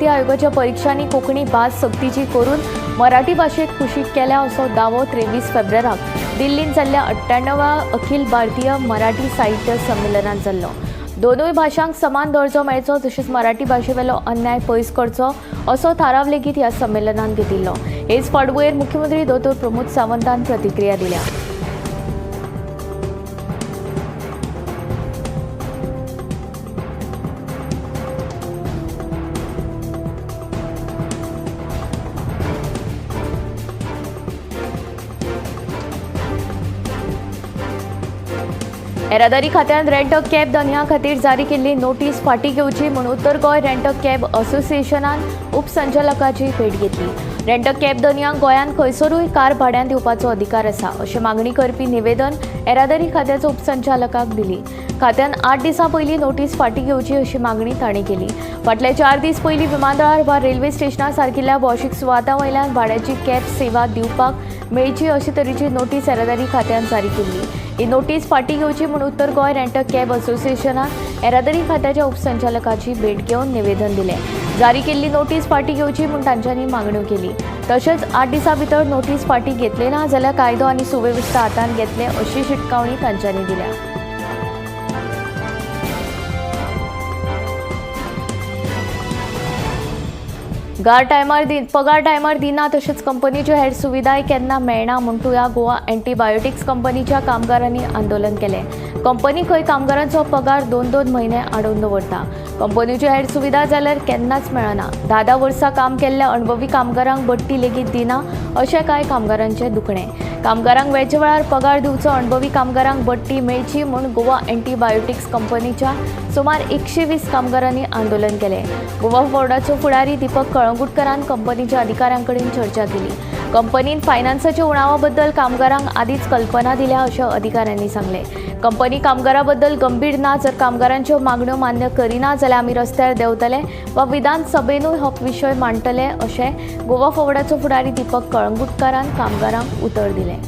आयोगाच्या परीक्षांनी कोंकणी भास सक्तीची करून मराठी भाशेक कुशीक केल्या असो दावो 23 फेब्रुवाराक दिल्लींत जाल्ल्या 98व्या अखिल भारतीय मराठी साहित्य संमेलनात जाल्लो. दोनूय भाशांक समान दर्जो मेळचो तशेंच मराठी भाशेवेलो अन्याय पयस करचो असो थाराव लेगीत ह्या संमेलनान घेतिल्लो. हेच फाटभुंयेर मुख्यमंत्री दोतोर प्रमोद सावंतान प्रतिक्रिया दिल्या. येरादारी खात्यान रेंट अ कॅब धनया खातीर जारी केल्ली नोटीस फाटीं घेवची म्हूण उत्तर गोंय रेंट अ कॅब असोसिएशनान उपसंचालकाची भेट घेतली. रेंट अ कॅब धनयांक गोंयांत खंयसरूय कार भाड्यान दिवपाचो अधिकार आसा अशें मागणी करपी निवेदन येरादारी खात्याचो उपसंचालकाक दिली. खात्यान 8 दिसां पयलीं नोटीस फाटीं घेवची अशी मागणी तांणी केली. फाटले 4 दीस पयलीं विमानतळार वा रेल्वे स्टेशना सारकिल्ल्या भौशीक सुवातां वयल्यान भाड्याची कॅब सेवा दिवपाक मेळची अशे तरेची नोटीस येरादारी खात्यान जारी केल्ली. ही नोटीस फाटीं घेवची म्हूण उत्तर गोंय रेंट अ कॅब असोसिएशनान येरादारी खात्याच्या उपसंचालकाची भेट घेवन निवेदन दिलें. जारी केल्ली नोटीस फाटीं घेवची म्हूण तांच्यांनी मागण्यो केली. तशेंच 8 दिसां भितर नोटीस फाटीं घेतले ना जाल्यार कायदो आनी सुवेवस्था हातांत घेतले अशी शिटकावणी तांच्यांनी दिल्या. पगार टायमार दिना तशेंच कंपनीच्यो हेर सुविधाय केन्ना मेळना म्हूण तुया गोवा एंटीबायोटिक्स कंपनीच्या कामगारांनी आंदोलन केलें. कंपनी खंय कामगारांचो पगार 2-2 म्हयने आडोवन दवरता. कंपनीच्यो हेर सुविधा जाल्यार केन्नाच मेळना. 10-10 वर्सां काम केल्ल्या अणभवी कामगारांक बडटी लेगीत दिना अशें कांय कामगारांचें दुखणें. कामगारांक वेळचे वेळार पगार दिवचो, अणभवी कामगारांक बडटी मेळची म्हूण गोवा एंटीबायोटिक्स कंपनीच्या सुमार 120 कामगारांनी आंदोलन केलें. गोवा बोर्डाचो फुडारी दीपक कळंगुटकरान कंपनीच्या अधिकाऱ्यां कडेन चर्चा केली. कंपनीन फायनान्साच्या उणावा बद्दल कामगारांक आदींच कल्पना दिल्या अशें अधिकाऱ्यांनी सांगलें. कंपनी कामगारां बद्दल गंभीर ना, जर कामगारांच्यो मागण्यो मान्य करिना जाल्यार आमी रस्त्यार देंवतले वा विधानसभेनूय हो विशय मांडटले अशें गोवा फॉवर्डाचो फुडारी दीपक कळंगुटकरान कामगारांक उतर दिलें.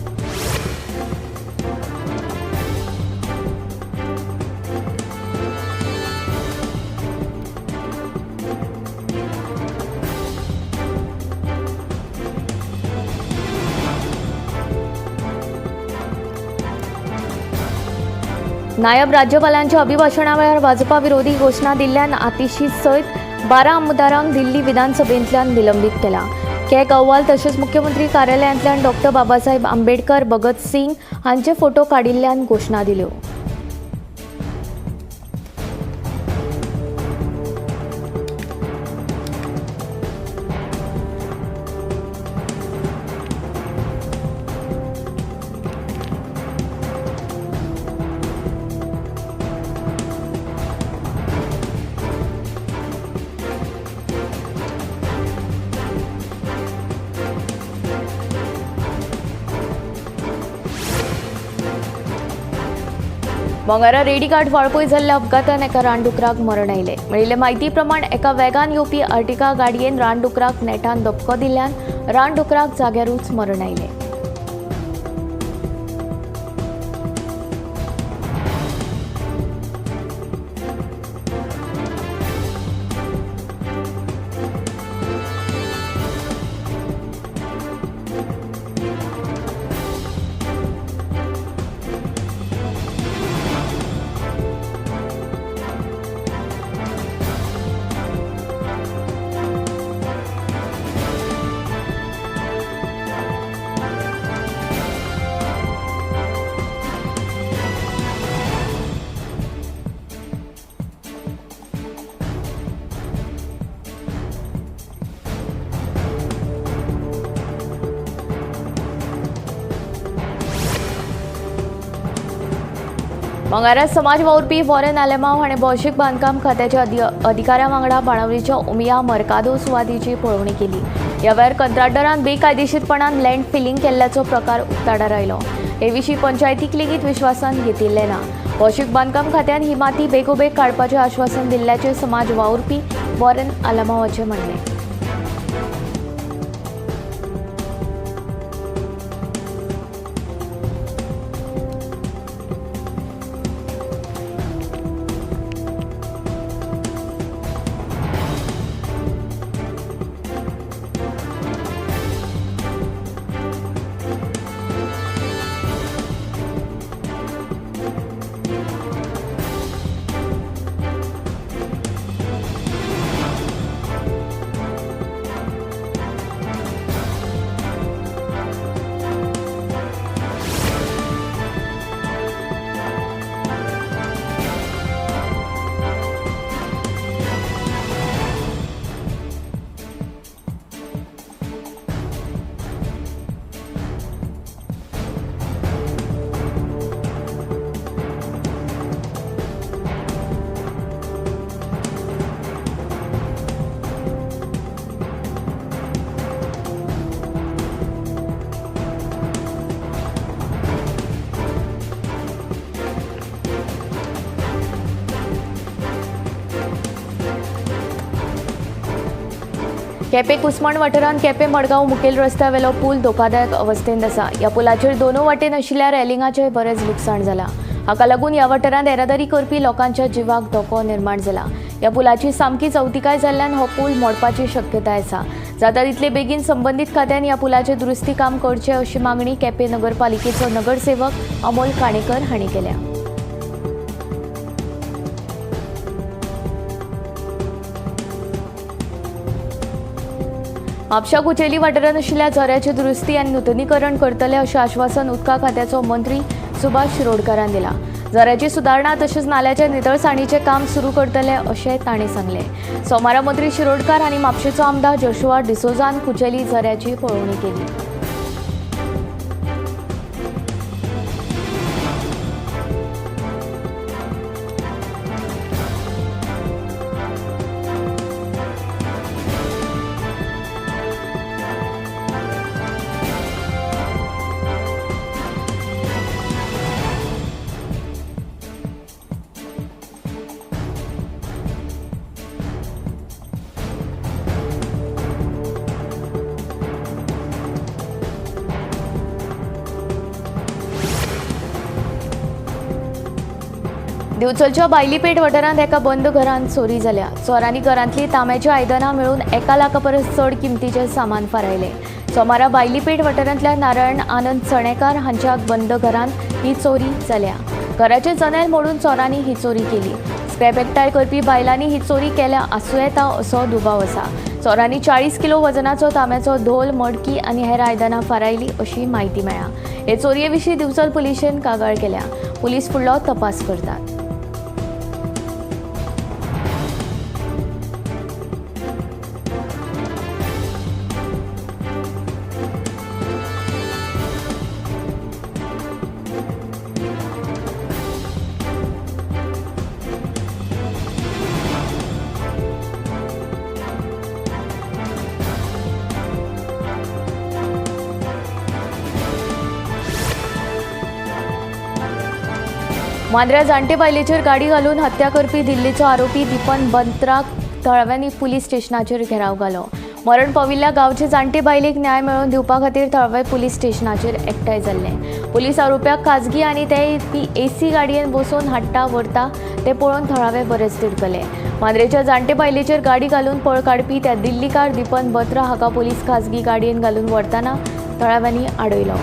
नायब राज्यपालांच्या अभिभाशणा वेळार भाजपा विरोधी घोशणा दिल्ल्यान आतिशी सयत 12 आमदारांक दिल्ली विधानसभेंतल्यान निलंबीत केला. केक अहवाल तशेंच मुख्यमंत्री कार्यालयांतल्यान डॉक्टर बाबासाहेब आंबेडकर, भगत सिंग हांचे फोटो काडिल्ल्यान घोशणा दिल्यो. मंगळारा रेडीघाट वाळपय जाल्ल्या अपघातान एका रानडुकराक मरण आयलें. मेळिल्ले म्हायती प्रमाण एका वेगान येवपी अर्टिगा गाडयेन रानडुकराक नेटान धपको दिल्ल्यान रानडुकराक जाग्यारूच मरण आयलें. मंगळारा समाज वावुरपी वॉरेन आलेमाव हाणें भौशीक बांदकाम खात्याच्या अधिकाऱ्यां वांगडा बाणावलीच्या उमिया मर्कादो सुवातेची पळोवणी केली. ह्या वेळार कंत्राटदारान बेकायदेशीरपणान लँड फिलिंग केल्ल्याचो प्रकार उक्ताडार आयलो. हे विशीं पंचायतीक लेगीत विश्वासान घेतिल्लें ना. भौशीक बांदकाम खात्यान ही माती बेगोबेग काडपाचें आश्वासन दिल्ल्याचें समाज वावुरपी वॉरेन आलेमावाचें म्हणणें. केपें कुसमण वाठारांत केपें मडगांव मुखेल रस्त्यावेलो पूल धोकादायक अवस्थेंत आसा. ह्या पुलाचेर दोनूय वाटेन आशिल्ल्या रेलिंगाचें बरेंच लुकसाण जालां. हाका लागून ह्या वाठारांत येरादारी करपी लोकांच्या जिवाक धोको निर्माण जाला. ह्या पुलाची सामकी चवतिकाय जाल्ल्यान हो पूल मोडपाची शक्यताय आसा. जाता तितले बेगीन संबंदीत खात्यान ह्या पुलाचें दुरुस्ती काम करचें अशी मागणी केपें नगरपालिकेचो नगरसेवक अमोल काणेकर हांणी केल्या. म्हापशा कुचेली वाठारांत आशिल्ल्या झऱ्याची दुरुस्ती आनी नुतनीकरण करतले अशें आश्वासन उदका खात्याचो मंत्री सुभाष शिरोडकारान दिला. झऱ्याची सुदारणा तशेंच नाल्याच्या नितळसाणीचें काम सुरू करतले अशें तांणी सांगलें. सोमारा मंत्री शिरोडकार आनी म्हापशेचो आमदार जोशुआ डिसोझान कुचेली झऱ्याची पळोवणी केली. दिवचलच्या बायलीपेठ वाठारांत एका बंद घरांत चोरी जाल्या. चोरांनी घरांतली तांब्याची आयदनां मेळून 1 लाखा परस चड किमतीचें सामान फारायलें. सोमारा बायलीपेठ वाठारांतल्या नारायण आनंद चणेकार हांच्या बंद घरांत ही चोरी जाल्या. घराचें जनेल मोडून चोरांनी ही चोरी केली. स्क्रॅप एकठांय करपी बायलांनी ही चोरी केल्या आसूं येता असो दुबाव आसा. चोरांनी 40 किलो वजनाचो तांब्याचो धोल, मडकी आनी हेर आयदनां फारायली अशी म्हायती मेळ्ळ्या. हे चोरये विशीं दिवचल पुलिशेन कागाळ केल्या. पुलीस फुडलो तपास करतात. मांद्र्या जाण्टे बायलेचेर गाडी घालून हत्या करपी दिल्लीचो आरोपी दीपन बंत्राक थळाव्यांनी पुलीस स्टेशनाचेर घेराव घालो. मरण पाविल्ल्या गांवचे जाण्टे बायलेक न्याय मेळोवन दिवपा खातीर थळावे पुलीस स्टेशनाचेर एकठांय जाल्ले. पुलीस आरोप्याक खाजगी आनी ते ती एसी गाडयेन बसोवन हाडटा व्हरता ते पळोवन थळावे बरेच तिडकले. मांद्रेच्या जाण्टे बायलेचेर गाडी घालून पळ काडपी त्या दिल्लीकार दीपन बत्रा हाका पुलीस खाजगी गाडयेन घालून व्हरतना थळाव्यांनी आडयलो.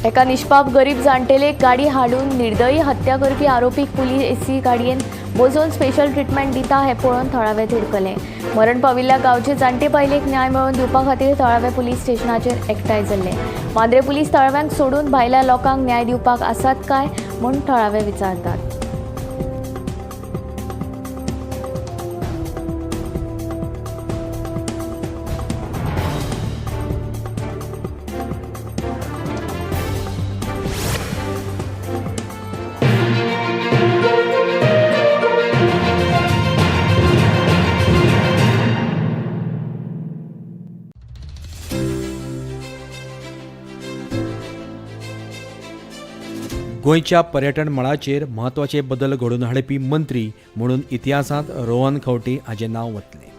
एका निष्पाप गरीब जाण्टेलेक गाडी हाडून निर्दयी हत्या करपी आरोपीक पुलीस एसी गाडयेन बसोवन स्पेशल ट्रिटमेंट दिता हें पळोवन थळावे तिडकले. मरण पाविल्ल्या गांवचे जाण्टे बायलेक न्याय मेळोवन दिवपा खातीर थळावे पुलीस स्टेशनाचेर एकठांय जाल्ले. मांद्रे पुलीस थळाव्यांक सोडून भायल्या लोकांक न्याय दिवपाक आसात काय म्हूण थळावे विचारतात. गोंयच्या पर्यटन मळाचेर म्हत्वाचे बदल घडोवन हाडपी मंत्री म्हणून इतिहासांत रोहन खंवटे हाचें नांव वतलें.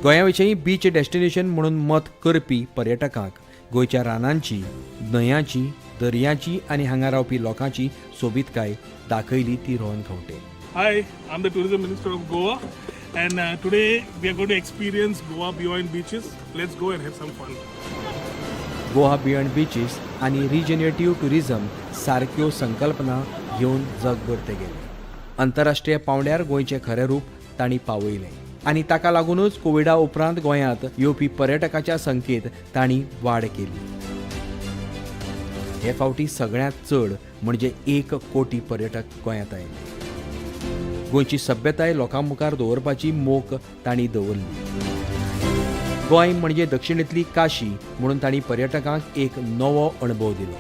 गोंया विशीं बीच डेस्टिनेशन म्हणून मत करपी पर्यटकांक गोंयच्या रानांची, न्हंयांची, दर्याची आनी हांगा रावपी लोकांची सोबीतकाय दाखयली ती Rohan Khaunte. Hi, I'm the Tourism Minister of Goa, and today we are going to experience Goa Beyond Beaches. Let's go and have some fun. Goa beyond beaches आनी रिजनरेटीव ट्युरिजम सारक्यो संकल्पना घेवन जगभर ते गेले. आंतरराष्ट्रीय पांवड्यार गोंयचें खरें रूप तांणी पावयलें आनी ताका लागुनूच कोविडा उपरांत गोंयांत येवपी पर्यटकाच्या संख्येंत तांणी वाड केली. हे फावटी सगळ्यांत चड म्हणजे 1 कोटी पर्यटक गोंयांत आयले. गोंयची सभ्यताय लोकां मुखार दवरपाची मोख तांणी दवरली. गोंय म्हणजे दक्षिणेंतली काशी म्हणून तांणी पर्यटकांक एक नवो अणभव दिलो.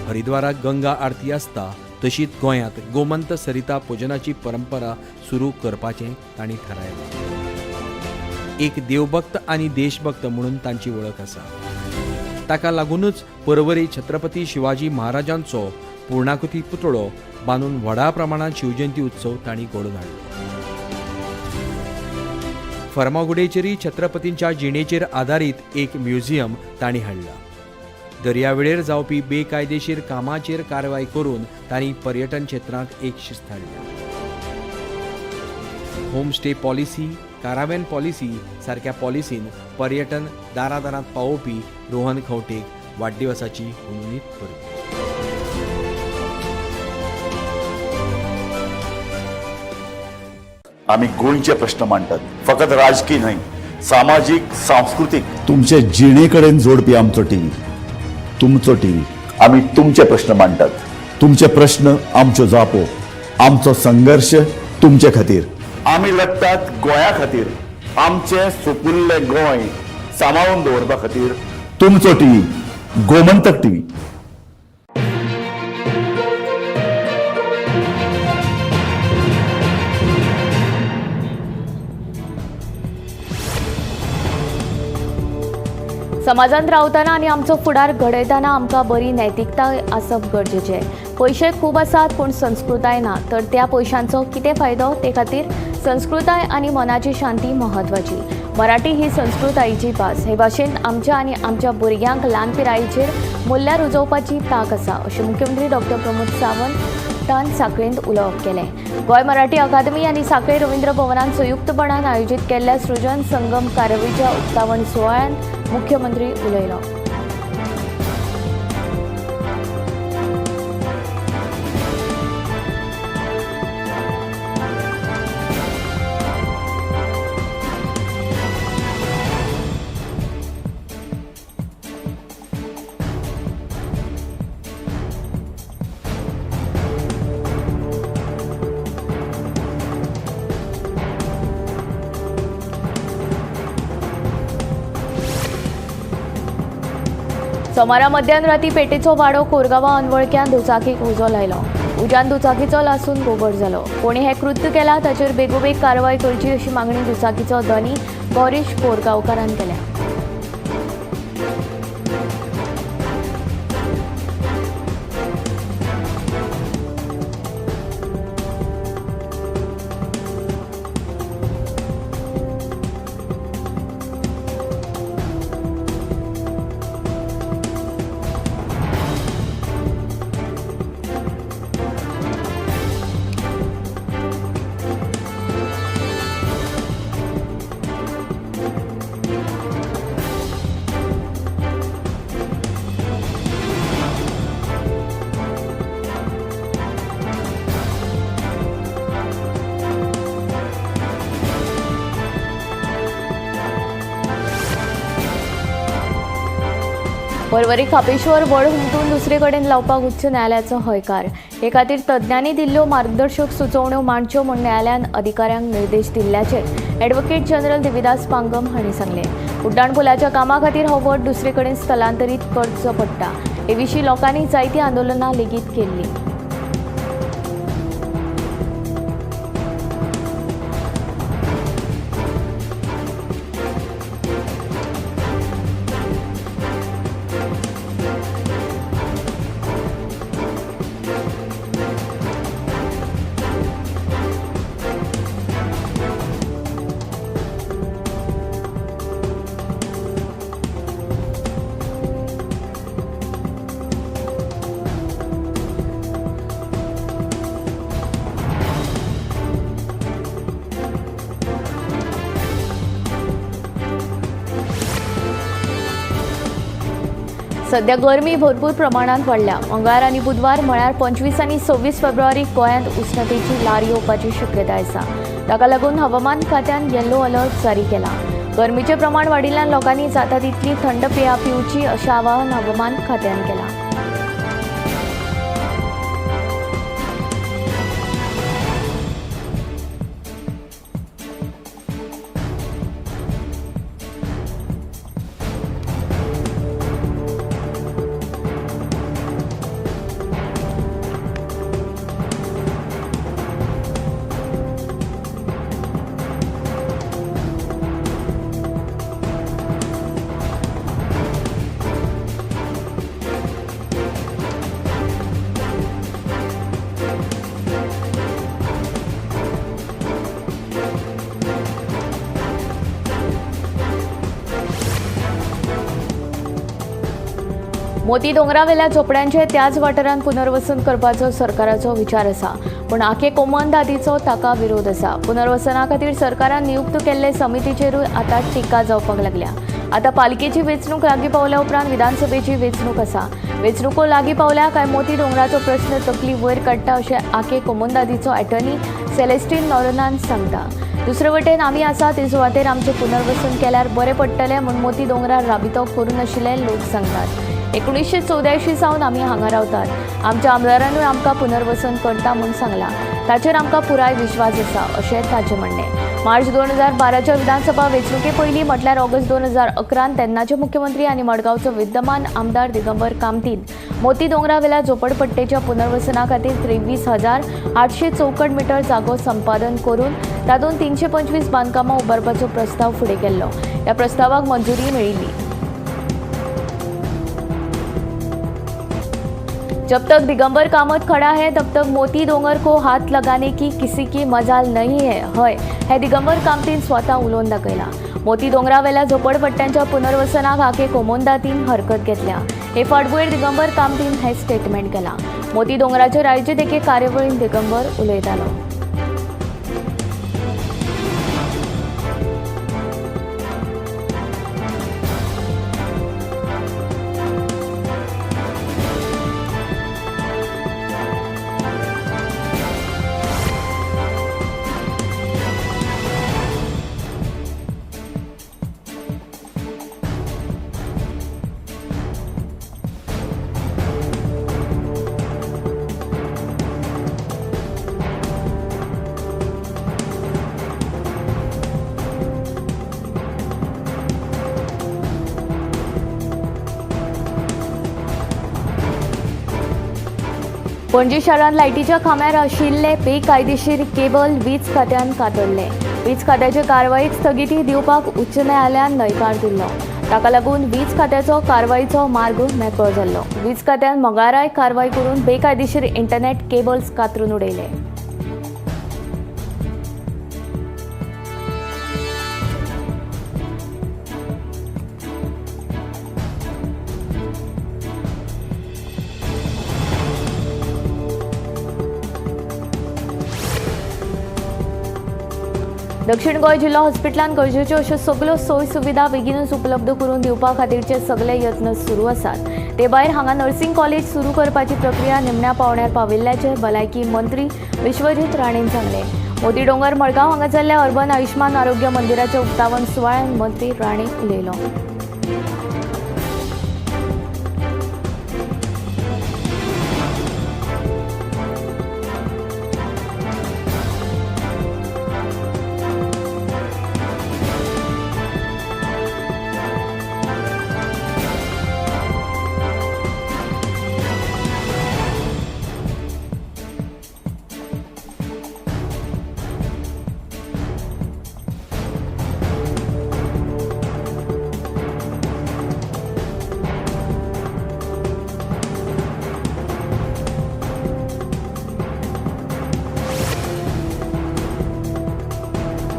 हरिद्वाराक गंगा आरती आसता तशीच गोंयांत गोमंत सरिता पुजनाची परंपरा सुरू करपाचें तांणी थारायलें. एक देवभक्त आनी देशभक्त म्हणून तांची वळख आसा. ताका लागूनच परवरी छत्रपती शिवाजी महाराजांचो पूर्णाकृती पुतळो बांदून व्हडा प्रमाणात शिवजयंती उत्सव तांणी घडोवन हाडलो. फर्मागुडेचेरय छत्रपतींच्या जिणेचेर आदारीत एक म्युझियम तांणी हाडलां. दर्यावेळेर जावपी बेकायदेशीर कामाचेर कारवाय करून तांणी पर्यटन क्षेत्रांत एक शिस्त हाडल्या. होमस्टे पॉलिसी, कारावेन पॉलिसी सारक्या पॉलिसीन पर्यटन दारादारांत पावोवपी रोहन खंवटेक वाडदिवसाची हुनहुनीत परबीं. आमी गोंयचे प्रश्न मांडटात, फकत राजकी न्हय, सामाजीक, सांस्कृतीक. तुमचे जिणे कडेन जोडपी आमचो टीव्ही, तुमचो टीव्ही. आमी तुमचे प्रश्न मांडटात. तुमचे प्रश्न, आमच्यो जापो, आमचो संघर्श तुमचे खातीर. आमी लडटात गोंया खातीर, आमचें सुपुल्लें गोंय सांबाळून दवरपा खातीर. तुमचो टीव्ही, गोमंतक टीव्ही. समाजांत रावतना आनी आमचो फुडार घडयतना आमकां बरी नैतिकता आसप गरजेचें. पयशे खूब आसात पूण संस्कृताय ना तर त्या पयशांचो कितें फायदो? ते खातीर संस्कृताय आनी मनाची शांती म्हत्वाची. मराठी ही संस्कृतायेची भास. हे भाशेन आमच्या आनी आमच्या भुरग्यांक ल्हान पिरायेचेर मुल्यां रुजोवपाची तांक आसा अशें मुख्यमंत्री डॉक्टर प्रमोद सावंतान सांखळेंत उलोवप केलें. गोंय मराठी अकादमी आनी सांखळे रवींद्र भवनान संयुक्तपणान आयोजीत केल्ल्या सृजन संगम कार्यावळीच्या उक्तावण सुवाळ्यांत मुख्यमंत्री उलयलो. सोमारा मध्यान राती पेटेचो वाडो कोरगांवा अनवळख्यान दुचाकीक उजो लायलो. उज्यान दुचाकीचो लासून गोबर जालो. कोणी हें कृत्य केलां ताचेर बेगोबेग कारवाय करची अशी मागणी दुचाकीचो धनी गौरीश कोरगांवकारान केल्या. पर्वरी खापेश्वर वड हुमटून दुसरे कडेन लावपाक उच्च न्यायालयाचो हयकार. हे खातीर तज्ञांनी दिल्ल्यो मार्गदर्शक सुचोवण्यो मांडच्यो म्हूण न्यायालयान अधिकाऱ्यांक निर्देश दिल्ल्याचे ॲडव्होकेट जनरल देविदास पांगम हांणी सांगलें. उड्डाण पुलाच्या कामा खातीर हो वड दुसरे कडेन स्थलांतरीत करचो पडटा. हे विशीं लोकांनी जायतीं आंदोलनां लेगीत केल्लीं. सध्या गरमी भरपूर प्रमाणात वाडल्या. मंगळार आनी बुधवार म्हळ्यार 25 आनी 26 फेब्रुवारीक गोंयांत उश्णतेची ल्हार येवपाची शक्यताय आसा. ताका लागून हवामान खात्यान येलो अलर्ट जारी केला. गरमीचें प्रमाण वाडिल्ल्यान लोकांनी जाता तितली थंड पेयां पिवची अशें आवाहन हवामान खात्यान केलां. मोती दोंगरावेल्या झोपड्यांचे त्याच वाठारांत पुनर्वसन करपाचो सरकाराचो विचार आसा, पूण आके कोमंदादीचो ताका विरोध आसा। पुनर्वसना खातीर सरकारान नियुक्त केल्ले समितीचेरूय आतां टिका जावपाक लागल्या। आतां पालिकेची वेंचणूक लागीं पावल्या उपरांत विधानसभेची वेंचणूक आसा। वेंचणुको लागीं पावल्या काय मोती दोंगराचो प्रश्न तकली वयर काडटा अशें आके कोमंदादीचो एटर्नी सेलेस्टीन नोरनान सांगता। दुसरे वटेन आमी आसा ते सुवातेर आमचें पुनर्वसन केल्यार बरें पडटलें म्हूण मोती दोंगरार राबितो करूं नाशिल्ले लोक सांगतात। 1984 सावन आमी हांगा रावतात। आमच्या आमदारानूय आमकां पुनर्वसन करता म्हूण सांगलां, ताचेर आमकां पुराय विश्वास आसा अशें ताचें म्हणणें। मार्च 2012च्या विधानसभा वेंचणुके पयलीं म्हटल्यार ऑगस्ट 2011 तेन्नाचे मुख्यमंत्री आनी मडगांवचो विद्यमान आमदार दिगंबर कामतीन मोती दोंगरावेल्या झोपडपट्टेच्या पुनर्वसना खातीर 23,800 चौखण मिटर जागो संपादन करून तातूंत 325 बांदकामां उबारपाचो प्रस्ताव फुडें केल्लो। ह्या प्रस्तावाक मंजुरी मेळिल्ली। जब तक दिगंबर कामत खड़ा है तब तक मोती दोंगर को हाथ लगाने की किसी की मजाल नहीं है, हय हे दिगंबर कामतीन स्वतः उलोवन दाखयला। मोती दोंगरावेल्या झोपडपट्ट्यांच्या पुनर्वसनाक आके कोमोंदातीन हरकत घेतल्या। हे फाटभुंयेर दिगंबर कामतीन हे स्टेटमेंट केला। मोती दोंगराचेर आयोजीत एके कार्यावळीन दिगंबर उलयतालो। पणजी शारांत लायटीच्या खांब्यार आशिल्ले बेकायदेशीर केबल वीज खात्यान कातरले। वीज खात्याचे कारवायेक स्थगिती दिवपाक उच्च न्यायालयान न्हयकार दिल्लो। ताका लागून वीज खात्याचो कारवायेचो मार्ग मेकळो जाल्लो। वीज खात्यान मंगळाराय कारवाय करून बेकायदेशीर इंटरनेट केबल्स कातरून उडयले। दक्षिण गोंय जिल्लो हॉस्पिटलांत गरजेच्यो अश्यो सगल्यो सोय सुविधा बेगीनूच उपलब्ध करून दिवपा खातीरचे सगळे यत्न सुरू आसात। ते भायर हांगा नर्सिंग कॉलेज सुरू करपाची प्रक्रिया निमण्या पावंड्यार पाविल्ल्याचें भलायकी मंत्री विश्वजीत राणेन सांगलें। मोती डोंगर मडगांव हांगा जाल्ल्या अर्बन आयुष्मान आरोग्य मंदिराच्या उक्तावण सुवाळ्यांत मंत्री राणे उलयलो।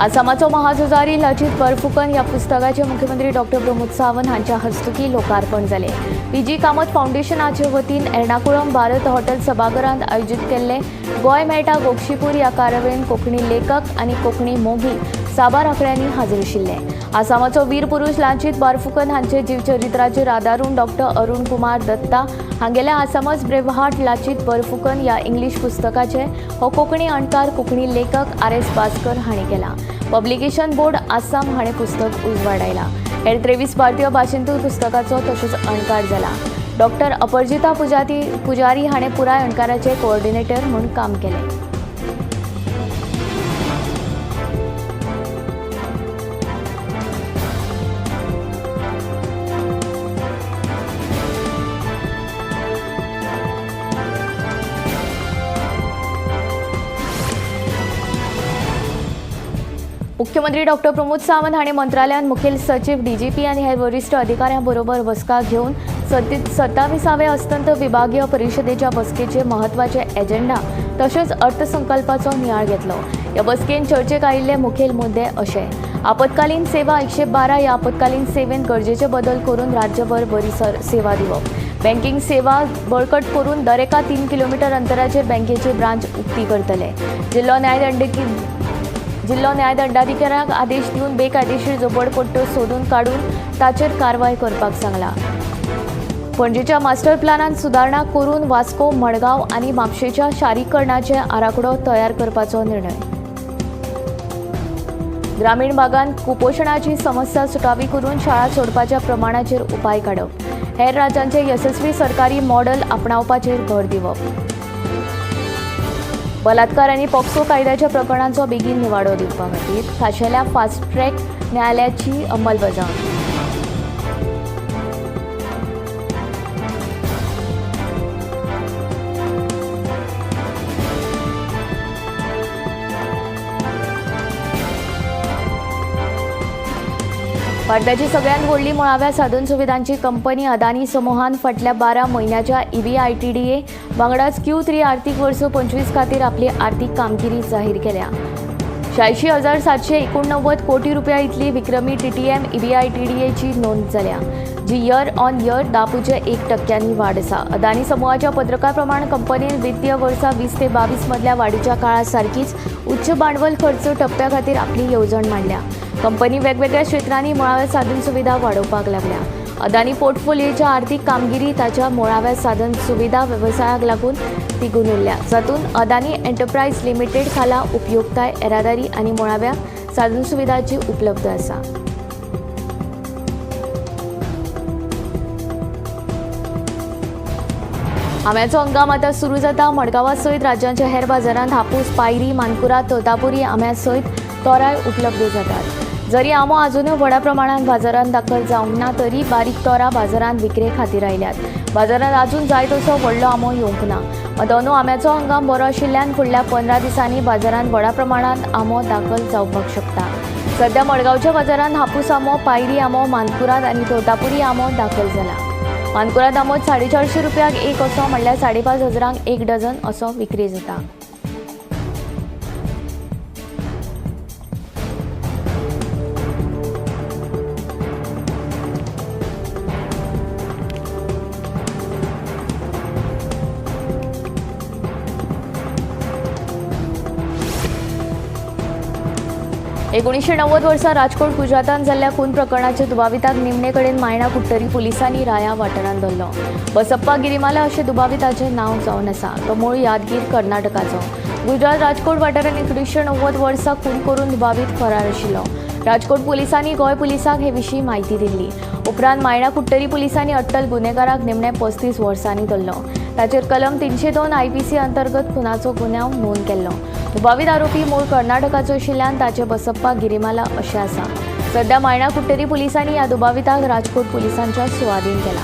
आसामाचो महाझुजारी लचित बरफुकन ह्या पुस्तकाचे मुख्यमंत्री डॉक्टर प्रमोद सावंत हांच्या हस्तुकी लोकार्पण जालें। पी जी कामत फावंडेशनाचे वतीन एर्नाकुळम भारत हॉटेल सभाघरांत आयोजीत केल्ले गोंय मेळटा गोक्षीपूर ह्या कार्यावळीन कोंकणी लेखक आनी कोंकणी मोगी साबार आंकड्यांनी हाजीर आशिल्ले। आसामाचो वीर पुरूष लाचित बारफुकन हांचे जीवचरित्राचेर आदारून डॉक्टर अरुण कुमार दत्ता हांगेल्या आसामच ब्रेवहार्ट लाचित बरफुकन ह्या इंग्लीश पुस्तकाचे हो कोंकणी अणकार कोंकणी लेखक आर.एस. भास्कर हांणी केला। पब्लिकेशन बोर्ड आसाम हाणें पुस्तक उजवाडायला। हेर 23 भारतीय भाशेंतूय पुस्तकाचो तशेंच अणकार जाला। डॉक्टर अपरजिता पुजारी हाणें पुराय अणकाराचे कोऑर्डिनेटर म्हूण काम केलें। मुख्यमंत्री डॉक्टर प्रमोद सावंत हांणी मंत्रालयान मुखेल सचिव डीजीपी आनी हेर वरिश्ठ अधिकाऱ्यां बरोबर बसका घेवन 27व्या अस्तंत विभागीय परिशदेच्या बसकेचे म्हत्वाचे एजेंडा तशेंच अर्थसंकल्पाचो नियाळ घेतलो। ह्या बसकेन चर्चेक आयिल्ले मुखेल मुद्दे अशे: आपत्कालीन सेवा 112 ह्या आपत्कालीन सेवेन गरजेचे बदल करून राज्यभर बरी सेवा दिवप, बँकिंग सेवा बळकट करून दरेका 3 किलोमीटर अंतराचेर बँकेची ब्रांच उक्ती करतले. जिल्लो न्यायदंडाधिकाऱ्यांक आदेश दिवन बेकायदेशीर झोपडपट्ट्यो सोदून काडून ताचेर कारवाय करपाक सांगला. पणजेच्या मास्टर प्लानांत सुदारणा करून वास्को, मडगांव आनी म्हापशेंच्या शारीकरणाचे आराखडो तयार करपाचो निर्णय. ग्रामीण भागांत कुपोशणाची समस्या सुटावी करून शाळा सोडपाच्या प्रमाणाचेर उपाय काडप. हेर राज्यांचे यशस्वी सरकारी मॉडेल आपणावपाचेर भर दिवप. बलात्कार आनी पॉक्सो कायद्याच्या प्रकरणांचो बेगीन निवाडो दिवपा खातीर खाशेल्या फास्ट ट्रॅक न्यायालयाची अंमलबजावणी. भारताची सगळ्यांत व्हडली मुळाव्या साधनसुविधांची कंपनी अदानी समूहान फाटल्या 12 म्हयन्याच्या EBITDA वांगडाच Q3 आर्थिक वर्स 25 खातीर आपली आर्थिक कामगिरी जाहीर केल्या. 86,789 कोटी रुपया इतली विक्रमी TTM EBITDAची नोंद जाल्या, जी इयर ऑन इयर 10.1% वाड आसा. अदानी समूहाच्या पत्रका प्रमाण कंपनीन वित्तीय वर्सा 20 ते 22 मदल्या वाडीच्या काळा सारकीच उच्च भांडवल खर्च टप्प्या खातीर आपली येवजण मांडल्या. कंपनी वेगवेगळ्या क्षेत्रांनी मुळाव्या साधनसुविधा वाडोवपाक लागल्या. अदानी पोर्टफोलियोच्या आर्थिक कामगिरी ताच्या मुळाव्या साधनसुविधा वेवसायाक लागून तिगून उरल्या, जातूंत अदानी एंटरप्रायज लिमिटेड खाला उपयोगताय, येरादारी आनी मुळाव्या साधनसुविधाची उपलब्ध आसा. आंब्याचो हंगाम आतां सुरू जाता. मडगांवा सयत राज्यांच्या हेर बाजारांत हापूस, पायरी, मानकुरा, तोतापुरी आंब्या सयत तोराय उपलब्ध जातात. जरी आंबो आजुनूय व्हडा प्रमाणात बाजारांत दाखल जावंक ना तरी बारीक तोरां बाजारांत विक्रे खातीर आयल्यात. बाजारांत अजून जाय तसो व्हडलो आंबो येवंक ना. अंदू आंब्याचो हंगाम बरो आशिल्ल्यान फुडल्या 15 दिसांनी बाजारांत व्हडा प्रमाणांत आंबो दाखल जावपाक शकता. सध्या मडगांवच्या बाजारांत हापूस आंबो, पायरी आंबो, मानकुराद आनी तोतापुरी आंबो दाखल जाला. मानकुराद आंबो 450 रुपयाक एक असो म्हणल्यार 5,500 एक डझन असो विक्री जाता. एकोणीसशे 90 वर्सा राजकोट गुजरातांत जाल्ल्या खून प्रकरणाच्या दुबाविताक निमणे कडेन मायणा कुडटरी पुलिसांनी राया वाठारांत धरलो. बसप्पा गिरिमाला अशें दुबाविताचें नांव जावन आसा. तो मूळ यादगीर कर्नाटकाचो. गुजरात राजकोट वाठारांत 1990 वर्सा खून करून दुबावीत फरार आशिल्लो. राजकोट पुलिसांनी गोंय पुलिसांक हे विशीं म्हायती दिल्ली. उपरांत मायणा कुडटरी पुलिसांनी अट्टल गुन्हेगाराक निमणे 35 वर्सांनी धरलो. ताचेर कलम 302 IPC अंतर्गत खुनाचो गुन्यांव नोंद केल्लो. दुबावीत आरोपी मूळ कर्नाटकाचो आशिल्ल्यान ताचे बसप्पा गिरिमाला अशें आसा. सध्या मायणा कुडटरी पुलिसांनी ह्या दुबाविताक राजकोट पुलिसांच्या सुवादीन केला.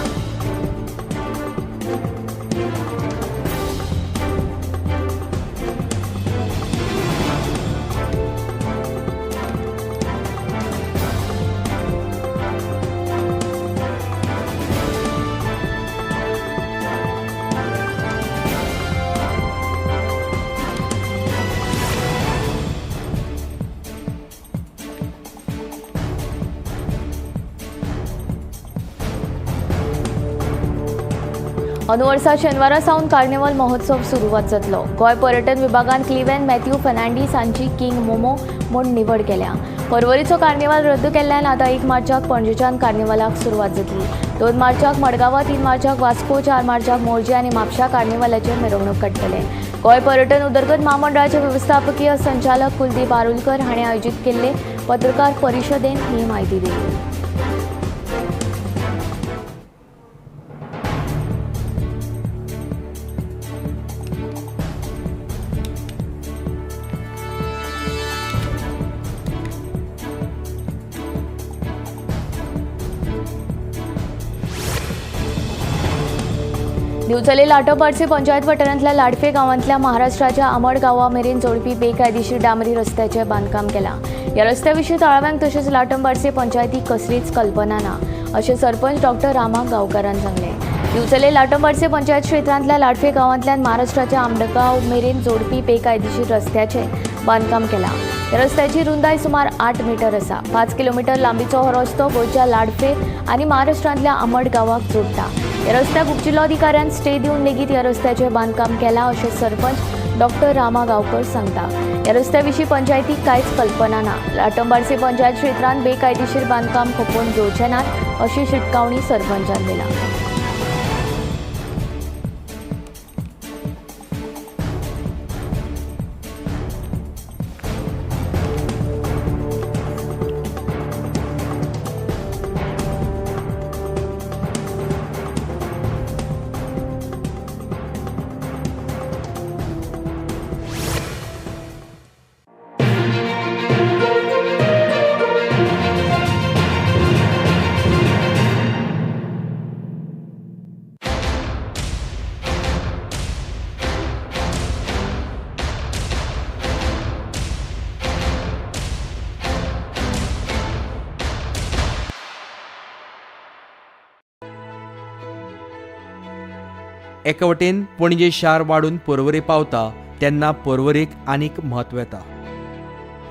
अंदू वर्सा शेनवारा सावन कार्निवल महोत्सव सुरवात जातलो. गोंय पर्यटन विभागान क्लिवेन मॅथ्यू फर्नांडीस हांची किंग मोमो म्हूण निवड केल्या. परवरीचो कार्निवाल रद्द केल्ल्यान आतां 1 मार्चाक पणजेच्यान कार्निवालाक सुरवात जातली. 2 मार्चाक मडगांवा, 3 मार्चाक वास्को, 4 मार्चाक मोरजे आनी म्हापशा कार्निवालाचे मिरवणूक काडटले. गोंय पर्यटन उदरगत म्हामंडळाचे वेवस्थापकीय संचालक कुलदीप आरुलकर हांणी आयोजीत केल्ले पत्रकार परिशदेन ही म्हायती दिली. दिवचले लाटोपाडसे पंचायत वाठारांतल्या लाडफे गांवांतल्या महाराष्ट्राच्या आमड गांवा मेरेन जोडपी बेकायदेशीर डांबरी रस्त्याचें बांदकाम केलां. ह्या रस्त्या विशीं थळाव्यांक तशेंच लाटंबार्से पंचायतीक कसलीच कल्पना ना अशें सरपंच डॉक्टर रामा गांवकारान सांगलें. दिवचले लाटंबार्से पंचायत क्षेत्रांतल्या लाडफे गांवांतल्यान महाराष्ट्राच्या आमडगांव मेरेन जोडपी बेकायदेशीर रस्त्याचें बांदकाम केलां. ह्या रस्त्याची रुंदाय सुमार 8 मिटर आसा. 5 किलोमिटर लांबीचो हो रस्तो गोंयच्या लाडफे आनी महाराष्ट्रांतल्या आमड गांवाक जोडटा. ह्या रस्त्याक उपजिल्लोधिकाऱ्यान स्टे दिवन लेगीत ह्या रस्त्याचें बांदकाम केलां अशें सरपंच डॉक्टर रामा गांवकर सांगता. ह्या रस्त्या विशीं पंचायतीक कांयच कल्पना ना. लाटंबार्से पंचायत क्षेत्रांत बेकायदेशीर बांदकाम खपोवन घेवचे नात अशी शिटकावणी सरपंचान दिला. एका वटेन पणजे शार वाडून पर्वरी पावता तेन्ना पर्वरीक आनीक म्हत्व येता.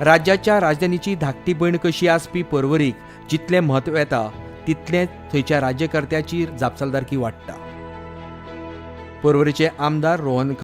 राज्याच्या राजधानीची धाकटी भयण कशी आसपी पर्वरीक जितलें म्हत्व येता तितलें थंयच्या राज्यकर्त्याची जापसालदारकी वाडटा. पर्वरीचे आमदार रोहन